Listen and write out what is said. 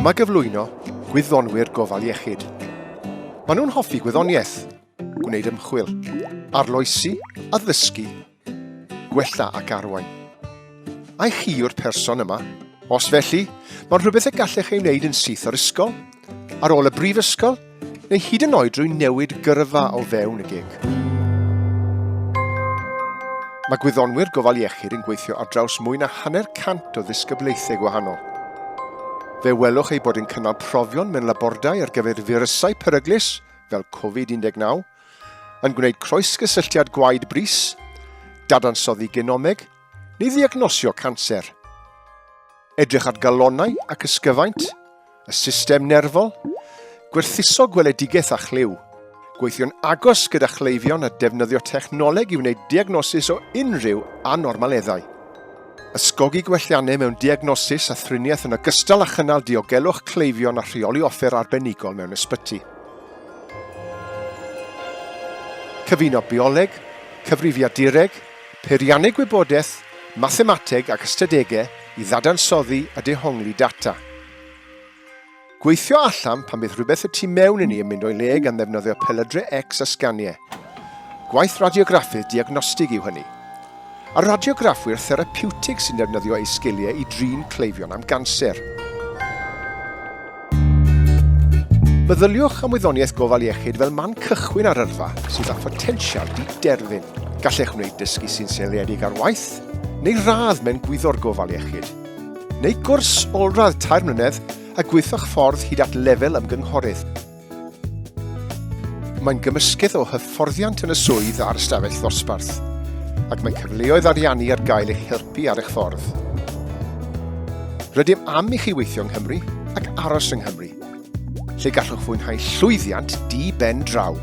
Dyma gyflwyno gwyddonwyr gofal iechyd. Maen nhw'n hoffi gwyddoniaeth, gwneud ymchwil, arloesi, addysgu, gwella ac arwain. Ai chi yw'r person yma? Os felly, mae'n rhywbeth y gallech ei wneud yn syth o'r ysgol, ar ôl y brifysgol, neu hyd yn oed drwy newid gyrfa o fewn y gig. Mae gwyddonwyr gofal iechyd yn gweithio ar draws mwy na 50 o ddisgyblaethau gwahanol. Fe welwch eu bod yn cynnal profion mewn labordai ar gyfer firysau peryglus fel Covid-19, yn gwneud croesgysylltiad gwaed brys, dadansoddi genomeg, neu ddiagnosio canser. Edrych ar galonnau ac ysgyfaint, y system nerfol, gwerthuso gweledigaeth a chlyw, gweithio'n agos gyda chleifion a defnyddio technoleg i wneud diagnosis o unrhyw anormaleddau. Ysgogi gwelliannau mewn diagnosis a thriniaeth yn ogystal â chynnal diogelwch cleifion a rheoli offer arbenigol mewn ysbyty. Cyfuno bioleg, cyfrifiadureg, peirianneg gwybodaeth, mathemateg ac ystadegau i ddadansoddi a dehongli data. Gweithio allan pan bydd rhywbeth y tu mewn i ni yn mynd o'i le gan ddefnyddio pelydrau X a sganiau. Gwaith radiograffydd diagnostig yw hynny. A radiograffwyr therapiwtig sy'n defnyddio eu sgiliau i drin cleifion am ganser. Meddyliwch am wyddoniaeth gofal iechyd fel man cychwyn ar yrfa sydd â photensial di-derfyn. Gallech wneud dysgu sy'n seiliedig ar waith, neu radd mewn gwyddor gofal iechyd, neu gwrs olradd 3 mlynedd a gweithio'ch ffordd hyd at lefel ymgynghorydd. Mae'n gymysgedd o hyfforddiant yn y swydd a'r ystafell ddosbarth, ac mae cyfleoedd ariannu ar gael i'ch helpu ar eich ffordd. Rydym am i chi weithio yng Nghymru ac aros yng Nghymru, lle gallwch fwynhau llwyddiant di ben draw.